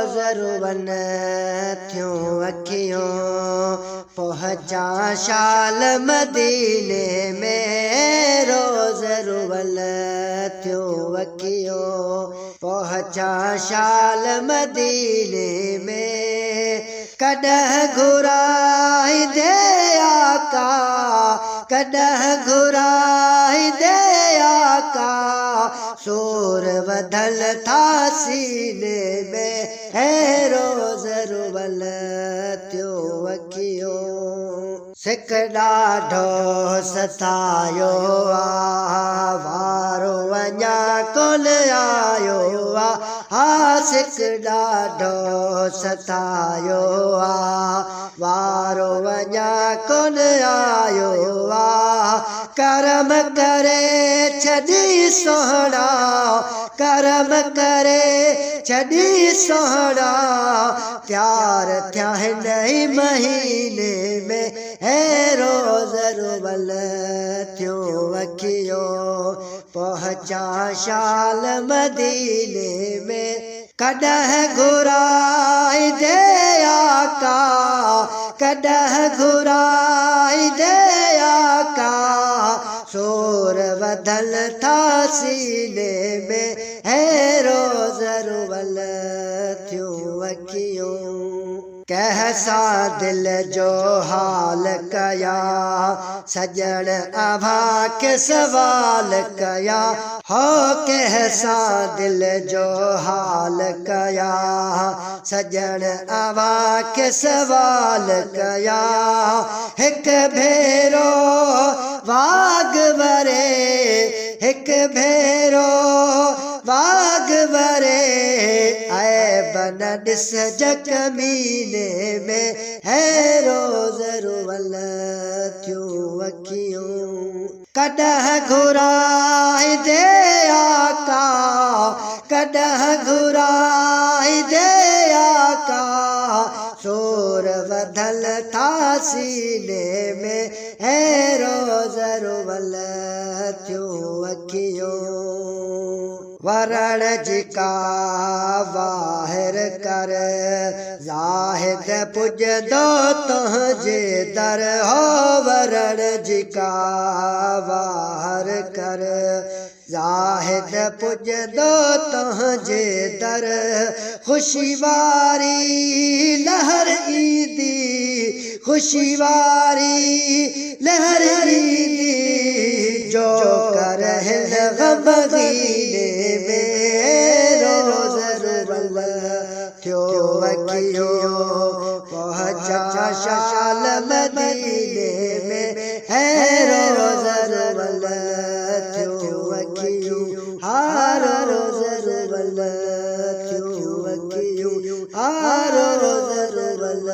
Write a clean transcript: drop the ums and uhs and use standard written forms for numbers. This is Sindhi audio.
روز روئن ٿيون اکيون، پهچان شال مديني ۾. روز روئن ٿيون اکيون، پهچان شال مديني ۾. ڪڏهن گهرائيندي آقا، ڪڏهن گهرائيندي آقا، سور وڌل ٿا سيني ۾. هي روز روئل ٿيو اکيون. سڪ ڏاڍو ستايو آ، وارو اڃا ڪونه آيو آ. ها سڪ ڏاڍو ستايو آ، وارو اڃا ڪونه آيو آ. ڪرم ڪري ڇڏي سهڻا، ڪرم ڪري ڇڏي سهڻا، تيار ٿيا هن ئي مهيني ۾. هي روز روئل ٿيون اکيون، پهچان شال مديني ۾. ڪڏهن گهرائيندي آقا، ڪڏهن گهرائيندي آقا، سور وڌل ٿا سيني ۾. هي روز روئل ٿيون اکيون. ڪنهن سان دل جو حال ڪيان، سڄڻ اوهان کي سوال ڪيان. هو ڪنهن سان دل جو حال ڪيان، سڄڻ اوهان کي سوال ڪيان. هڪ ڀيرو واڳ وري، هڪ ڀيرو واڳ وري، عيب نه ڏسج ڪميني ۾. هي روز روئل ٿيون اکيون. ڪڏهن گهرائيندي آقا، ڪڏهن گهرائيندي آقا، سور وڌل ٿا سيني ۾. هي روز روئل ٿيون اکيون. ورڻ جي ڪا واهر ڪر، زاهد پڄندو تنهنجي در. هو ورڻ جي ڪا واهر ڪر، زاهد پڄندو تنهنجي در. خوشي واري لهر ايندي، خوشي واري لهر ايندي، جو ڪر هن غمگيني ۾. روز روئل ٿيو اکيون، پهچان شال مديني ۾. هي روز روئل ٿيو اکيون، ها روز روئل ٿيو اکيون، ها روز روئل.